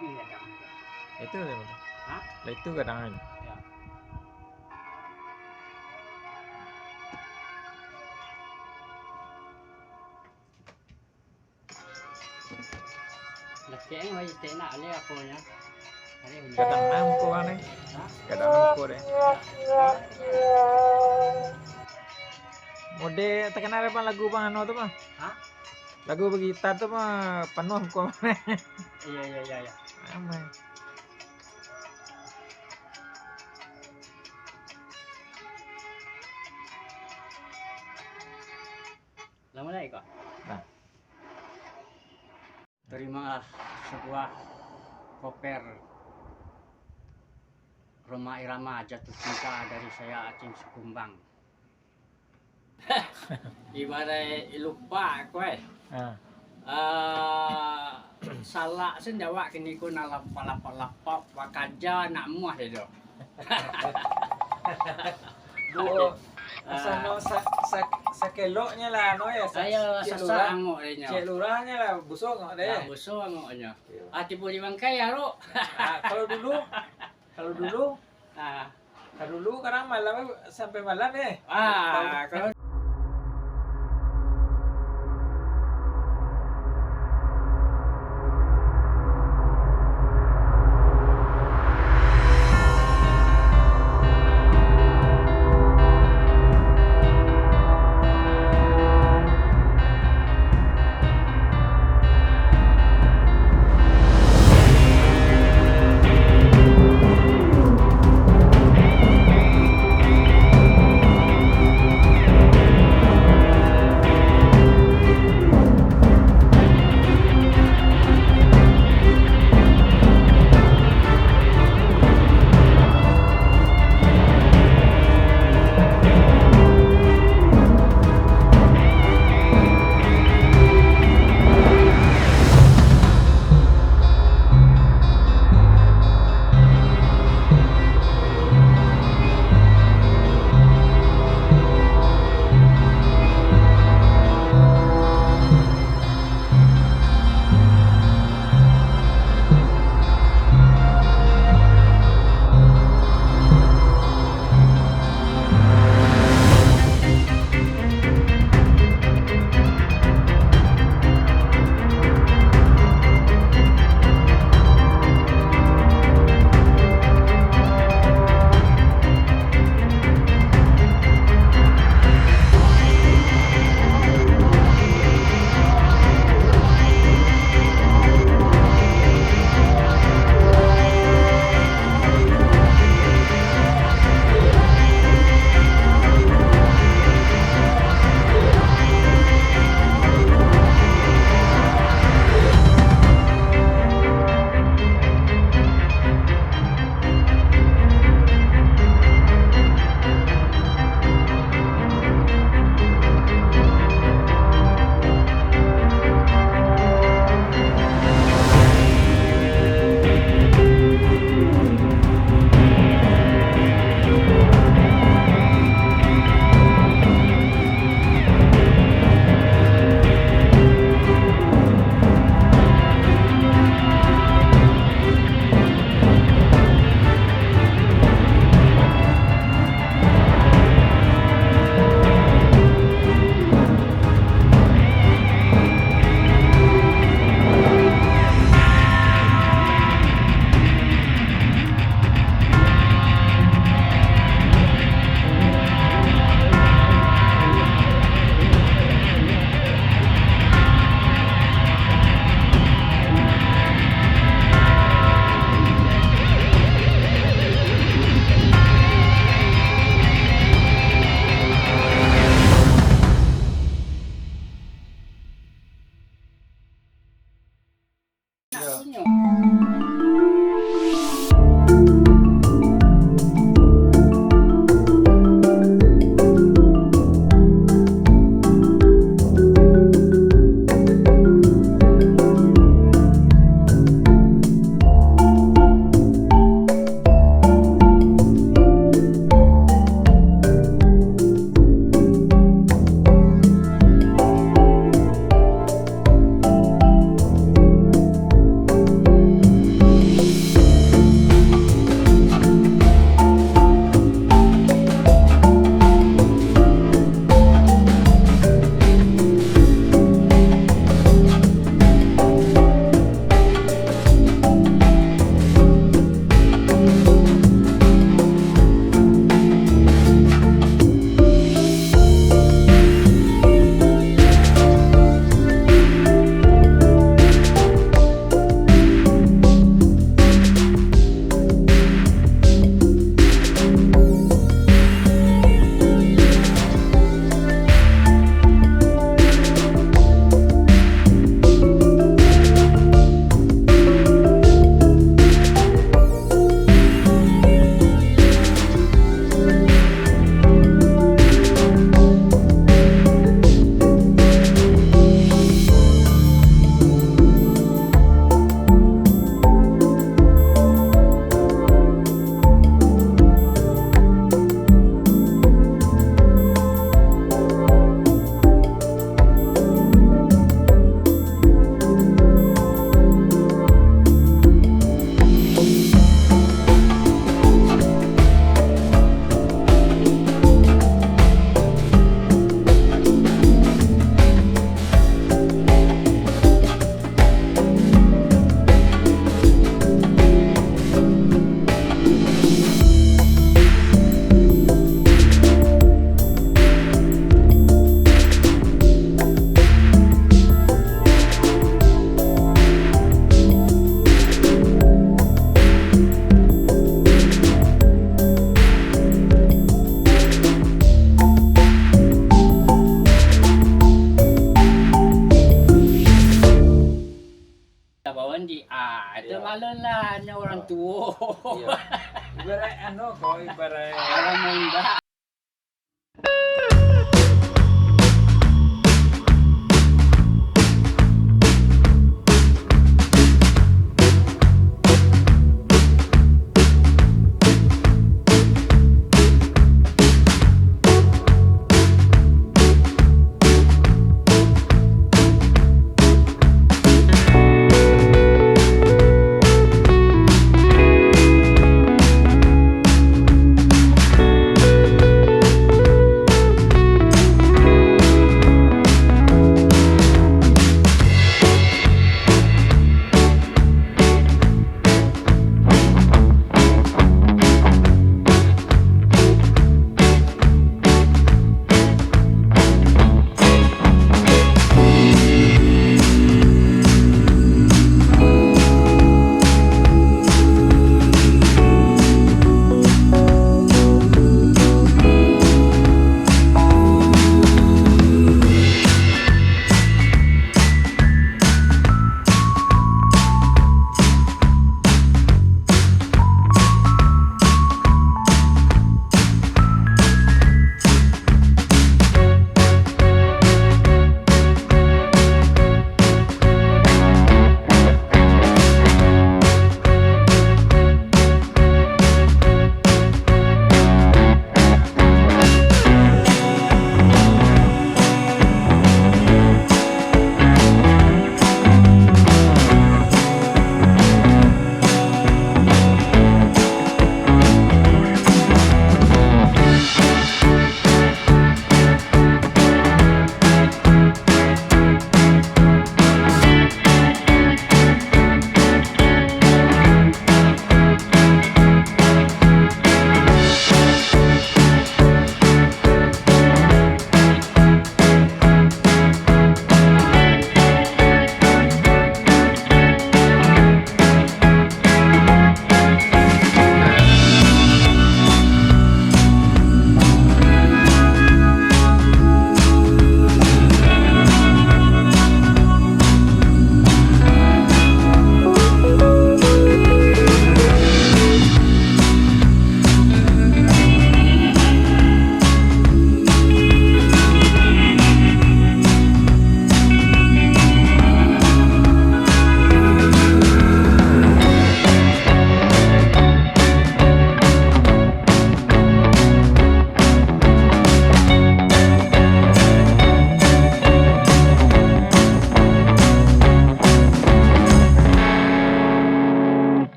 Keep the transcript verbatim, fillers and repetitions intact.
Iya, kadang. Itu lah, Bang. Hah? Lah, itu kadang kan. Ya. Lah, kayaknya masih tak enak leh aponyo. Kadang nang ko aneh. Hah? Kadang nang ko deh. Mode terkenal apa lagu Bang Ano tu, Bang? Hah? Lagu begitar tu mah penuh ko. Iya, iya, iya, iya. Ramai. Lah mulai ko? Nah. Terimalah sebuah koper Rhoma Irama Jatuh Cinta dari saya, Acing Sikumbang. Ibarat lupa ko, eh. Ha. Ah, salak sen awak kini ko nak lapau-lapau, bakaja nak muah je tu. Bu, ah, asa no sa-, sa-, sakeloknyo lah, no ya, sa-, ayo, cek sasak lurah, angok dia nyo. Cek lurahnyo lah, busuak angok deh. Nah, busuak angoknyo. Iya. Ah, tibo di bangkai ya, Ruk. Ah, kalau dulu, kalau dulu, ah. Kalau dulu kadang malam sampai malam, eh. Ah, kalau Kawan di ah, itu Iya. Malu lah, hanya orang Ah. tua. Iya. Ibarat anu ko, ibarat Orang main dah.